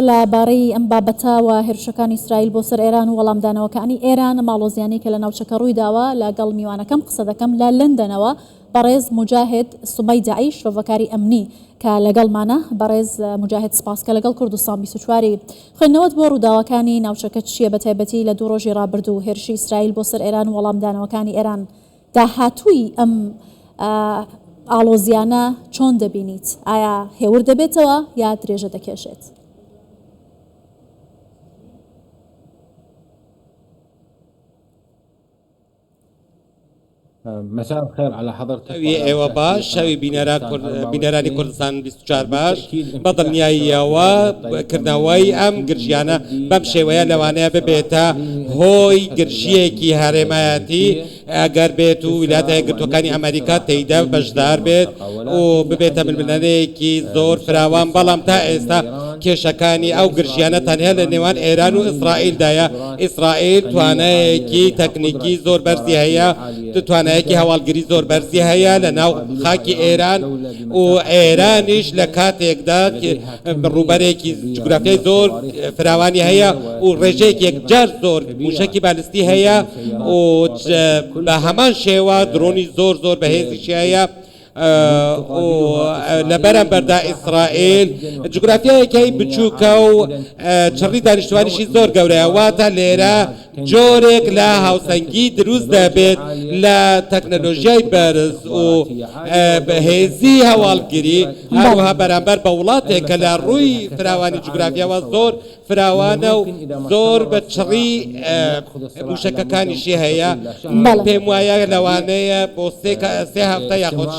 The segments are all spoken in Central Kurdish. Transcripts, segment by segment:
لە بارەی ئەم بابەتە و هێرشەکانی ئیسرائیل بۆ سەر ئێران و وەڵامدانەوەکانی ئێران، ئەم ئاڵۆزیانەی کە لە ناوچەکە ڕوویداوە، لەگەڵ میوانەکەم قسە دەکەم لە لەندەنەوە، بەڕێز موجاهید سومەیدەعی شرۆڤەکاری ئەمنی کە لەگەڵمانە. بەڕێز موجاهید سپاس کە لەگەڵ کوردستان 24 ی. خوێندنەوەت بۆ ڕووداوەکانی ناوچەکە چییە بەتایبەتی لە دوو ڕۆژی ڕابردوو هێرشی ئیسرائیل بۆ سەر ئێران و وەڵامدانەوەکانی ئێران؟ داهاتووی ئەم ئاڵۆزییانە چۆن دەبینیت؟ ئایا هێور دەبێتەوە یا درێژە دەکێشێت؟ شەوی ئێوە باش، شەوی بینەرانی کوردستان 24 باش، بە دڵنیاییەوە کردنەوەی ئەم گرژیانە بەم شێوەیە لەوانەیە ببێتە هۆی گرژییەکی هەرێمایەتی ئەگەر بێت و ویلایەتە یەکگرتووەکانی ئەمەریکا تێیدا بەشدار بێت و ببێتە ململانێیەکی زۆر فراوان، بەڵام تا ئێستا کێشەکانی ئەو گرژیانە تەنیا لە نێوان ئێران و ئیسرائیلدایە، ئیسرائیل توانایەکی تەکنیکی زۆر بەرزی هەیە، توانایەکی هەواڵگری زۆر بەرزی هەیە لە ناو خاکی ئێران و ئێرانیش لە کاتێکدا ڕووبەرێکی جوگرافیای زۆر فراوانی هەیە و ڕێژەیەکی یەکجار زۆر مووشەکی بالستی هەیە و بە هەمان شێوە درۆنی زۆر زۆر بەهێزیشی هەیە. و لە بەرامبەردا ئیسرائیل جوگرافیایەکی بچووکە و چڕی دانیشتوانیشی زۆر گەورەیە، واتە لێرە جۆرێک لە هاوسەنگی دروست دەبێت لە تەکنەلۆژیای بەرز و هێزی هەواڵگری، هەروەها بەرامبەر بە وڵاتێک کە لە ڕووی فراوانی جوگرافیاوە زۆر فراوانە و زۆر بە چڕی موشەکەکانیشی هەیە، من پێم وایە لەوانەیە بۆ سێ هەفتە یاخود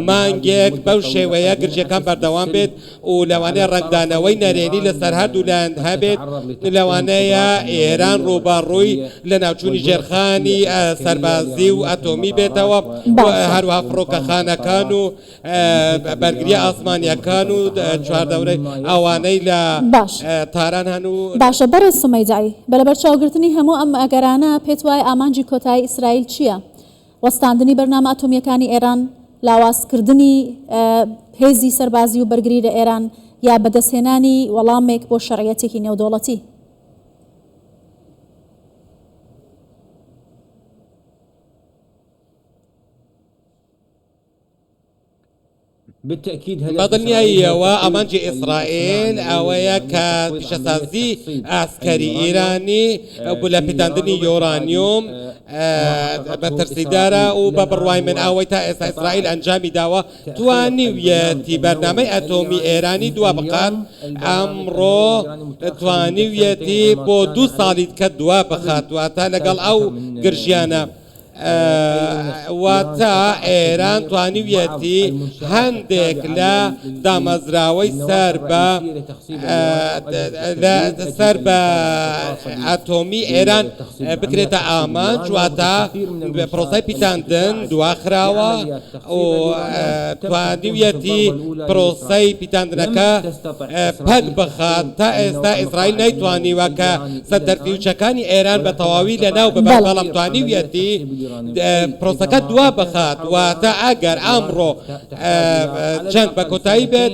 مانگێک بەو شێوەیە گرژیەکان بەردەوام بێت و لەوانەیە ڕەنگدانەوەی نەرێنی لەسەر هەردوو لایەن هەبێت، لەوانەیە ئێران ڕووبەڕووی لەناوچوونی ژێرخانی سەربازی و ئەتۆمی بێتەوە، هەروەها فڕۆکەخانەکان و بەرگرییە ئاسمانییەکان و چواردەورەی ئەوانەی لە تاران هەن و. باشە بەڕێز سومەیدەعی، بە لەبەرچاوگرتنی هەموو ئەم ئەگەرانە پێت وایە ئامانجی کۆتایی ئیسرائیل چییە؟ وەستاندنی بەرنامە ئەتۆمییەکانی ئێران، لاوازکردنی هێزی سەربازی و بەرگری لە ئێران، یا بەدەستهێنانی وەڵامێک بۆ شەرعیەتێکی نێودەوڵەتی؟ بەدڵنیاییەوە ئامانجی ئیسرائیل ئەوەیە کە پیشەسازی عەسکەری ئیرانی لە پیتاندنی یۆرانیۆم مەترسیدارە و بە بڕوای من ئەوەی تا ئێستا ئیسرائیل ئەنجامی داوە توانیویەتی بەرنامەی ئەتۆمی ئێرانی دوا بخات، ئەمڕۆ توانیویەتی بۆ دوو ساڵی دیکە دوا بخات، واتە لەگەڵ ئەو گرژیانە. واتە ئێران توانیویەتی هەندێک لە دامەزراوەی سەر بە سەر بە ئەتۆمی ئێران بکرێتە ئامانج، واتە پرۆسەی پیتاندن دواخراوە و توانیویەتی پرۆسەی پیتاندنەکە پەک بخات، تا ئێستا ئیسرائیل نەیتوانیوە کە سەنتەرفیوچەکانی ئێران بە تەواوی لەناو ببات، بەڵام توانیویەتی پرۆسەکە دوا بخات، واتە ئەگەر ئەمڕۆ جەنگ بە کۆتایی بێت،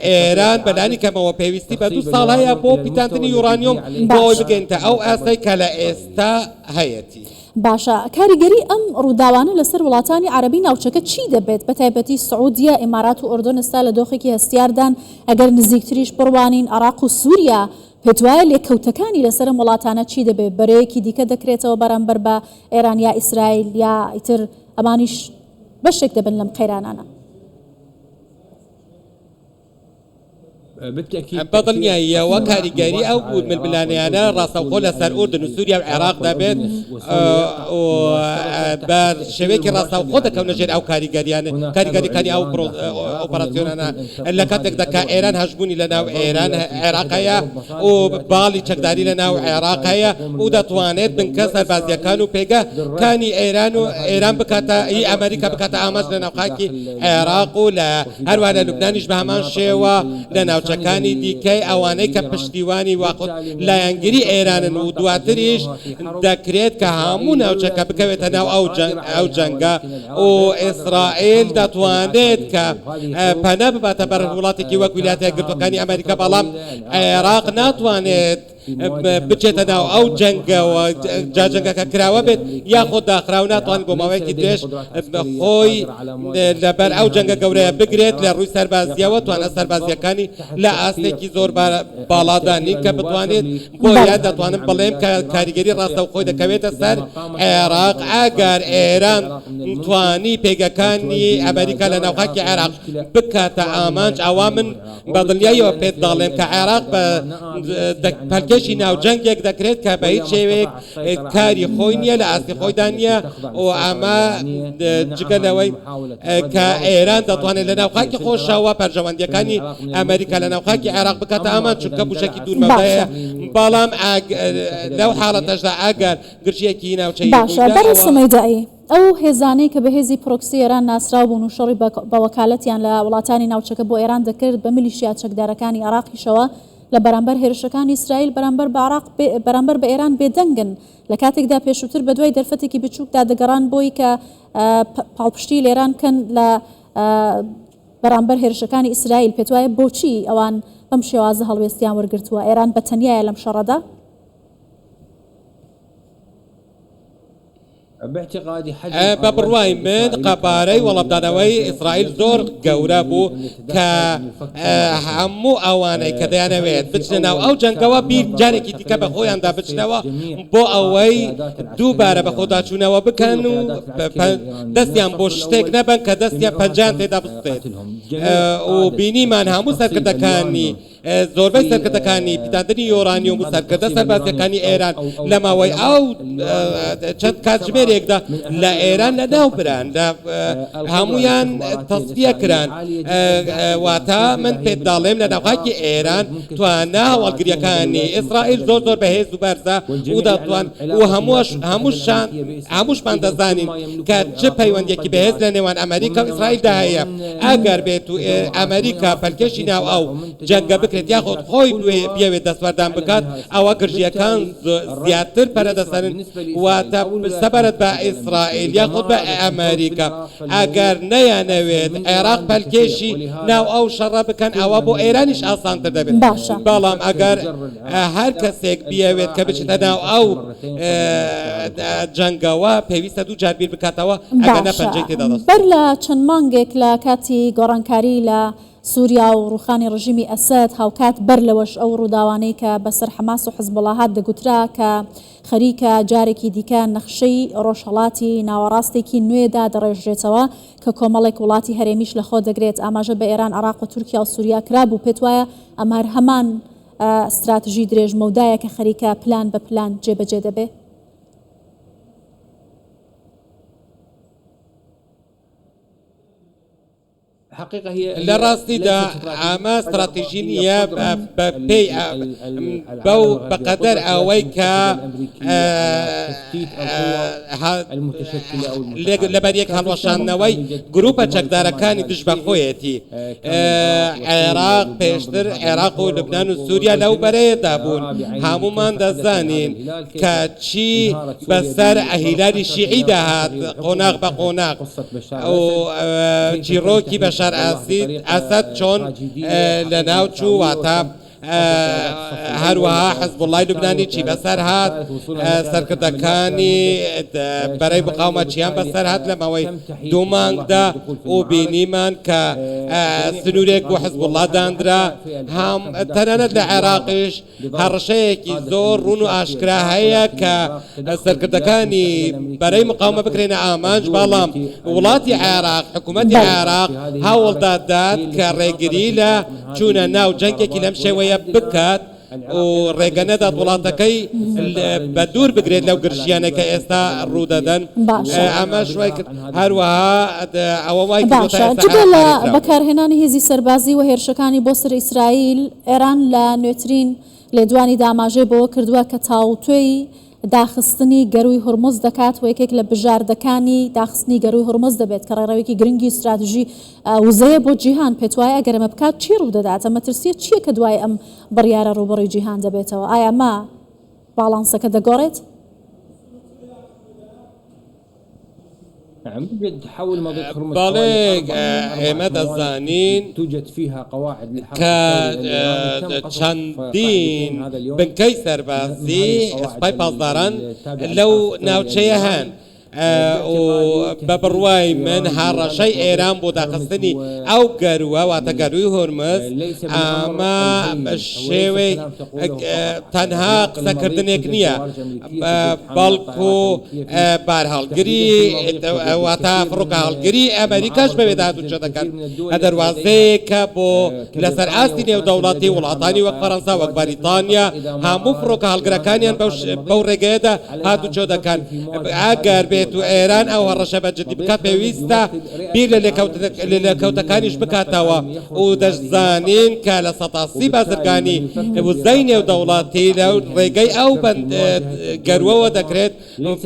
ئێران بەلانی کەمەوە پێویستی بە دوو ساڵ هەیە بۆ پیتاندنی یورانیۆم بۆ ئەوەی بگەینتە ئەو ئاستەی کە لە ئێستا هەیەتی. باشە کاریگەری ئەم ڕووداوانە لەسەر وڵاتانی عەرەبی ناوچەکە چی دەبێت بەتایبەتی سعودیە، ئیمارات و ئوردن ئێستا لە دۆخێکی هەستیاردان، ئەگەر نزیکتریش بڕوانین عێراق و سوریا، پێتوایە لێکەوتەکانی لەسەر ئەم وڵاتانە چی دەبێت، بەرەیەکی دیکە دەکرێتەوە بەرامبەر بە ئێران یا ئیسرائیل یا ئیتر ئەمانیش بەشێک دەبن لەم قەیرانانە؟ بەدڵنیاییەوە کاریگەری ئەو ململانێیانە ڕاستەوخۆ لەسەر ئوردن و سووریا و عێراق دەبێت و بە شێوەیەکی ڕاستەوخۆ دەکەونە ژێر ئەو کاریگەریانە کاریگەریەکانی ئەو ئۆپەراسیۆنانە لە کاتێکدا کە ئێران هەژموونی لە ناو ئێران عێراق هەیە و باڵی چەکداری لە ناو عێراق هەیە و دەتوانێت بنکە سەربازیەکان و پێگەکانی ئێران و ئێران بکاتە ئی ئەمریکا بکاتە ئامانج لە ناو خاکی عێراق و لە هەروەها لە لوبنانیش بە هەمان شێوە لە ناوچە. ناوچەکانی دیکەی ئەوانەی کە پشتیوانی واخود لایەنگری ئێرانن و دواتریش دەکرێت کە هەموو ناوچەکە بکەوێتە ناو ئەو جەنگە و ئیسرائیل دەتوانێت کە پەنا بباتە بەر وڵاتێکی وەک ویلایەتە یەکگرتووەکانی ئەمریکا، بەڵام عێراق ناتوانێت بچێتە ناو ئەو جەنگەوە، جا جەنگەکە کراوە بێت یاخود داخراو، ناتوانێت بۆ ماوەیەکی درێژ خۆی لەبەر ئەو جەنگە گەورەیە بگرێت لە ڕووی سەربازییەوە، توانا سەربازییەکانی لە ئاستێکی زۆر باڵادا نین کە بتوانێت، بۆیە دەتوانم بڵێم کە کاریگەری ڕاستەوخۆی دەکەوێتە سەر عێراق، ئەگەر ئێران توانی پێگەکانی ئەمریکا لە ناوخاکی عێراق بکاتە ئامانج، ئەوا من بە دڵنیاییەوە پێت دەڵێم کە عێراق بە پەلکێشی ناو جەنگێک دەکرێت کە بە هیچ شێوەیەک کاری خۆی نییە، لە ئاستی خۆیدا نییە و ئەمە جگە لەوەی کە ئێران دەتوانێت لە ناو خاکی خۆشەوە بەرژەوەندییەکانی ئەمریکا لە ناو خاکی عێراق بکاتە ئامانج، چونکە مووشەکی دوورمەودایە، بەڵام لەو حاڵەتەشدا ئەگەر گرژییەکی ناوچەیی باشە ڕوویدا بەڕێز ئەوا. سومەیدەعی، ئەو هێزانەی کە بە هێزی پرۆکسی ئێران ناسراو بوون و شەڕی بە وەکالەتیان لە وڵاتانی ناوچەکە بۆ ئێران دەکرد بە میلیشیا چەکدارەکانی عێراقیشەوە لە بەرامبەر هێرشەکانی ئیسرائیل بەرامبەر بە عێراق بەرامبەر بە ئێران بێدەنگن لە کاتێکدا پێشووتر بە دوای دەرفەتێکی بچووکدا دەگەڕان بۆی کە پاڵپشتی لێران بکەن لە بەرامبەر هێرشەکانی ئیسرائیل پێتوایە بۆچی ئەوان بەم شێوازە هەڵوێستیان وەرگرتووە ئێران بە تەنیایە لەم شەڕەدا؟ بە بڕوای من قەبارەی وەڵامدانەوەی ئیسرائیل زۆر گەورە بوو کە هەموو ئەوانەی کە دەیانەوێت بچنە ناو ئەو جەنگەوە بیر جارێکی دیکە بە خۆیاندا بچنەوە بۆ ئەوەی دووبارە بەخۆداچوونەوە بکەن و دەستیان بۆ شتێک نەبەن کە دەستیان پەنجەیان تێدا بسوتێت و بینیمان هەموو سەرکردەکانی زۆربەی سەرکردەکانی پیتاندنی یۆرانیۆم و سەرکردە سەربازییەکانی ئێران لە ماوەی ئەو چەند کاتژمێرێکدا لە ئێران لەناو بران، لە هەموویان تەسفیە کران. واتە من پێت دەڵێم لە ناوخاکی ئێران توانا هەواڵگرییەکانی ئیسرائیل زۆر زۆر بەهێز و بەرزە و دەتوان و هەمووش هەمووشان هەمووشمان دەزانین کە چ پەیوەندییەکی بەهێز لە نێوان ئەمەریکا و ئیسرائیلدا هەیە. ئەگەر بێت و ئەمەریکا پەلکێشی ناو ئەو جەنگە بکرێت یاخود خۆی بیەوێت دەستوەردان بکات ئەوا گرژییەکان زیاتر پەرە دەسەنن واتە سەبارەت بە ئیسرائیل یاخود بە ئەمەریکا ئەگەر نەیانەوێت عێراق پەلکێشی ناو ئەو شەڕە بکەن ئەوا بۆ ئێرانیش ئاسانتر دەبێت باشە. بەڵام ئەگەر هەر کەسێک بیەوێت کە بچێتە ناو ئەو جەنگەوە پێویستە دوو جار بیر بکاتەوە ئەگەر نا باشە پەنجەی تێدا بەر دەسوتێت. لە چەند مانگێک لە کاتی گۆڕانکاری لە سوریا و ڕووخانی ڕژیمی ئەسەد، هاوکات بەر لەوەش ئەو ڕووداوانەی کە بەسەر حەماس و حزبوڵا هات دەگوترا کە خەریکە جارێکی دیکە نەخشەی ڕۆژهەڵاتی ناوەڕاستێکی نوێ دادەڕێژرێتەوە کە کۆمەڵێک وڵاتی هەرێمیش لەخۆ دەگرێت، ئاماژە بە ئێران، عێراق و تورکیا و سوریا کرابوو، پێتوایە ئەمە هەر هەمان ستراتژی درێژمەودایە کە خەریکە پلان بە پلان جێبەجێ دەبێ؟ لە ڕاستیدا ئەمە ستراتیژی نییە بە پێی بەو بەقەدەر ئەوەی کە لەبەریەک هەڵوەشاندنەوەی گروپە چەکدارەکانی دژ بە خۆیەتی. عێراق پێشتر عێراق و لوبنان و سووریا لەو بەرەیەدا بوون. هەموومان دەزانین کە چی بەسەر هیلالی شیعیدا هات قۆناغ بە قۆناغ و چیڕۆکی بەشار ئەسەد چۆن لەناو چوو، واتە هەروەها حزبوڵای لوبنانی چی بەسەر هات، سەرکردەکانی بەرەی مقاومە چیان بەسەر هات لە ماوەی دوو مانگدا و بینیمان کە سنوورێک بۆ حزبوڵا دانرا، هەم تەنانەت لە عێراقیش هەڕەشەیەکی زۆر ڕوون و ئاشکرا هەیە کە سەرکردەکانی بەرەی مقاومە بکرێنە ئامانج، بەڵام وڵاتی عێراق، حکوومەتی عێراق هەوڵ دەدات کە ڕێگری لە چوونە ناو جەنگێکی لەم شێوەیە بکات و ڕێگە نەدات وڵاتەکەی بە دوور بگرێت لەو گرژییانەی کە ئێستا ڕوودەدەن. ئەمەش وای کرد هەروەها ئەوە وای کردووە تا باشە ئێستا جگە عێراق لە پارێزراو بێت. بەکارهێنانی هێزی سەربازی و هێرشەکانی بۆ سەر ئیسرائیل، ئێران لە نوێترین لێدوانیدا ئاماژەی بەوە کردووە کە تاوتوێی داخستنی گەرووی هورمز دەکات و یەکێک لە بژاردەکانی داخستنی گەرووی هورمز دەبێت کە ڕێڕەوێکی گرنگی ستراتژی وزەیە بۆ جیهان، پێتوایە ئەگەر ئەمە بکات چی ڕوودەدات؟ ئەم مەترسییە چییە کە دوای ئەم بڕیارە ڕووبەڕووی جیهان دەبێتەوە؟ ئایا ئەمە باڵانسەکە دەگۆڕێت؟ بەڵێ ئێمە دەزانین کە چەندین بنکەی سەربازی سوپای پاسداران لەو ناوچەیە هەن. و بە بڕوای من هەڕەشەی ئێران بۆ داخستنی ئەو گەرووە واتە گەرووی هورمز ئەمە شێوەی تەنها قسەکردنێک نییە بەڵکو بارهەڵگری واتە فڕۆکەهەڵگری ئەمریکاش بەوێدا هاتوچۆ دەکەن دەروازەیەکە بۆ لەسەر ئاستی نێودەوڵەتی وڵاتانی وەک فەرەنسا وەک بەریتانیا هەموو فڕۆکەهەڵگرەکانیان بەو ڕێگەیەدا هاتوچۆ دەکەن. ئەگەر بێت و ئێران ئەو هەڕەشە بە جدی بکات پێویستە بیر لە لێکەوتەکانیش بکاتەوە و دەشزانین کە 30% بازرگانی وزەی نێودەوڵەتی لە ڕێگەی ئەو گەروەوە دەکرێت،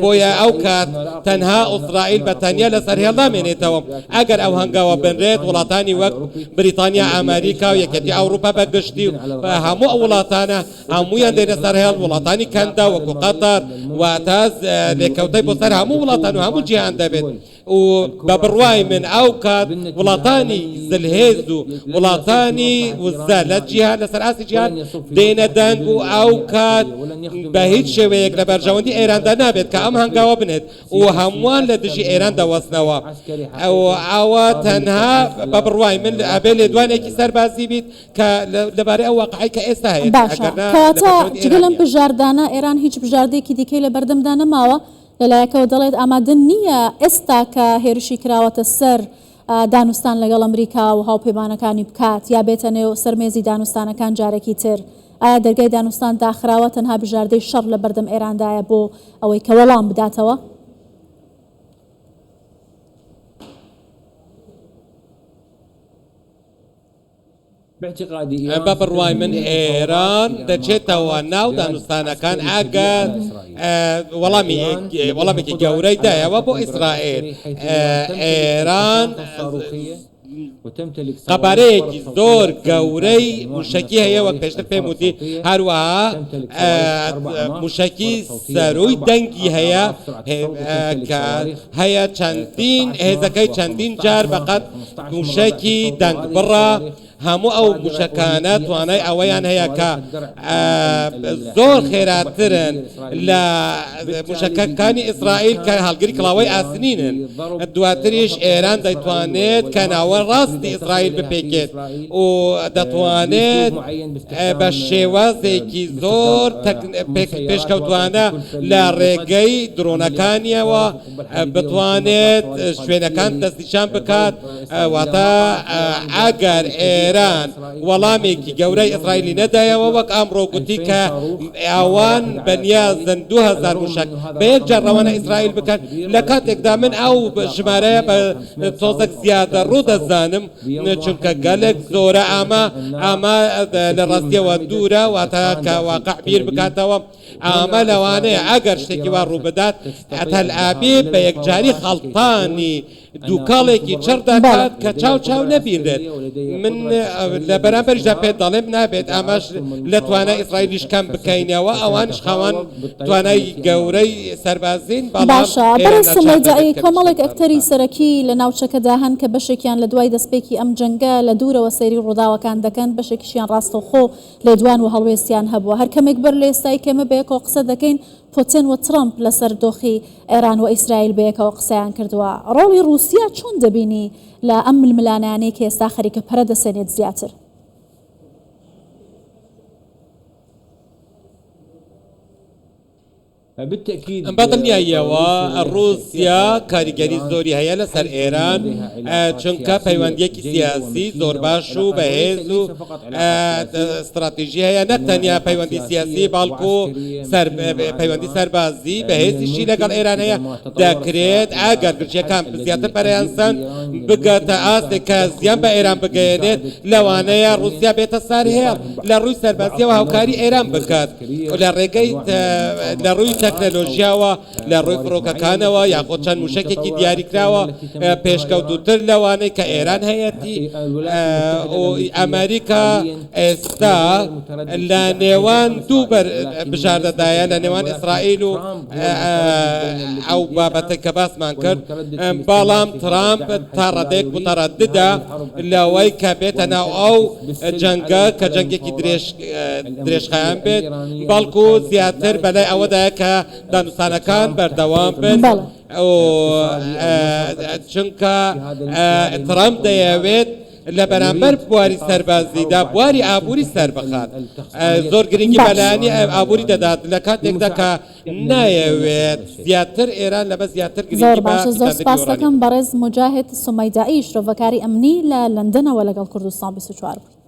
بۆیە ئەو کات تەنها ئیسرائیل بە تەنیا لەسەر هێڵ نامێنێتەوە. ئەگەر ئەو هەنگاوە بنرێت وڵاتانی وەک بریتانیا، ئەمریکا و یەکێتی ئەوروپا بە گشتی و هەموو ئەو وڵاتانە هەموویان دێنە سەر هێڵ، وڵاتانی کەنداو وەکو قەتەر، واتە لێکەوتەی بۆ سەر هەموو وڵاتان و هەموو جیهان دەبێت و بە بڕوای من ئەو کات وڵاتانی زلهێز و وڵاتانی وزە لە جیهان لەسەر ئاستی جیهان دێنە دەنگ و ئەو کات بە هیچ شێوەیەک لە بەرژەوەندی ئێراندا نابێت کە ئەم هەنگاوە بنێت و هەمووان لە دژی ئێران دەوەستنەوە. ئەوە تەنها بە بڕوای من ئەبێ لێدوانێکی سەربازی بیت کە لەبارەی ئەو واقعەی کە ئێستا هەیە باشە کەواتە جگە لەم بژاردانە ئێران هیچ بژاردەیەکی دیکەی لە بەردەمدا نەماوە؟ لەلایەکەوە دەڵێت ئامادە نییە ئێستا کە هێرشی کراوەتە سەر دانوستان لەگەڵ ئەمریکا و هاوپەیمانەکانی بکات یا بێتە نێو سەر مێزی دانوستانەکان جارێکی تر. ئایا دەرگای دانوستان داخراوە تەنها بژاردەی شەڕ لە بەردەم ئێراندایە بۆ ئەوەی کە وەڵام بداتەوە؟ بە بڕوای من ئێران دەچێتەوە ناو دانوستانەکان ئەگەر وەڵامێکی گەورەی دایەوە بۆ ئیسرائیل. ئێران قەبارەیەکی زۆر گەورەی موشەکی هەیە وەک پێشتر پێم وتی، هەروەها موشەکی سەرووی دەنگی هەیە کە هەیە چەندین هێزەکەی چەندین جار بەقەد موشەکی دەنگبڕە، هەموو ئەو موشەکانە توانای ئەوەیان هەیە کە زۆر خێراترن لە موشەکەکانی ئیسرائیل کە هەڵگری کڵاوەی ئاسنینن، دواتریش ئێران دەتوانێت کە ناوەڕاستی ئیسرائیل بپێکێت و دەتوانێت بە شێوازێکی زۆر پێشکەوتوانە لە ڕێگەی درۆنەکانیەوە بتوانێت شوێنەکان دەستنیشان بکات، واتە ئەگەر ئێران وەڵامێکی گەورەی ئیسرائیلی نەدایەوە وەک ئەمڕۆ گوتی کە ئەوان بەنیازن 2000 موشەک بە یەکجار ڕەوانە ئیسرائیل بکەن، لە کاتێکدا من ئەو ژمارەیە بە تۆزێک زیادەڕوو دەزانم چونکە گەلێک زۆرە، ئەمە ئەمە لە ڕاستیەوە دوورە، واتە کە واقع بیر بکاتەوە. ئەمە لەوانەیە ئەگەر شتێکی وا ڕووبدات تەلئابیب بە یەکجاری خەڵتانی دووکەڵێکی چڕ دەکات کە چاو چاو نەبینرێت. من لە بەرامبەریشدا پێت دەڵێم نابێت ئەمەش لە توانای ئیسرائیلیش کەم بکەینەوە، ئەوانیش خاوەن توانای گەورەی سەربازین، بەڵام باشە ئێران بەڕێز ناچار دەبێت سومەیدەعی کە کۆمەڵێک بچێتە ئەکتەری دانوستان. سەرەکی لە ناوچەکەدا هەن کە بەشێکیان لە دوای دەستپێکی ئەم جەنگە لە دوورەوە سەیری ڕووداوەکان دەکەن، بەشێکیشیان ڕاستەوخۆ لێدوان و هەڵوێستیان هەبووە. هەر کەمێک بەر لە ئێستای کە ئێمە بەیەکەوە قسە دەکەین، پوتن و ترەمپ لەسەر دۆخی ئێران و ئیسرائیل بەیەکەوە قسەیان کردووە. ڕۆڵی ڕووسیا چۆن دەبینی لە ئەم ململانێیانەی کە ئێستا خەریکە پەرە دەسێنێت زیاتر؟ بە دڵنیاییەوە ڕووسیا کاریگەری زۆری هەیە لەسەر ئێران، چونکە پەیوەندییەکی سیاسی زۆر باش و بەهێز و ستراتیژی هەیە، نەک تەنیا پەیوەندی سیاسی بەڵکو پەیوەندی سەربازی بەهێزیشی لەگەڵ ئێران هەیە. دەکرێت ئەگەر گرژییەکان زیاتر پەرەیان سەند، بگاتە ئاستێک کە زیان بە ئێران بگەیەنێت، لەوانەیە ڕووسیا بێتە سەر هێڵ لە ڕووی سەربازییەوە هاوکاری ئێران بکات لە ڕێگەی لە ڕووی تەکنەلۆژیاوە، لە ڕووی فڕۆکەکانەوە یاخود چەند مووشەکێکی دیاریکراوە پێشکەوتووتر لەوانەی کە ئێران هەیەتی و ئەمریکا ئێستا لە نێوان دوو بژاردەدایە لە نێوان ئیسرائیل و ئەو بابەتەی کە باسمان کرد، بەڵام ترامپ تا ڕادەیەک متەرەددە لەوەی کە بێتە ناو ئەو جەنگە کە جەنگێکی درێژخایەن بێت، بەڵکو زیاتر بەلای ئەوەدایە کە دانوستانەکان بەردەوام بن چونکە ترامپ دەیەوێت لە بەرامبەر بواری سەربازیدا بواری ئابووری سەربخات، زۆر گرنگی بە لایەنی ئابووری دەدات لە کاتێکدا کە نایەوێت زیاتر ئێران لەمە زیاتر زۆر گرنگی بە باشە زۆر پیتاندنی سپاس یۆرانیۆم دەکەم بدات. بەڕێز موجاهید سومەیدەعی شرۆڤەکاری ئەمنی لە لەندەنەوە لەگەڵ کوردستان 24 بوویت.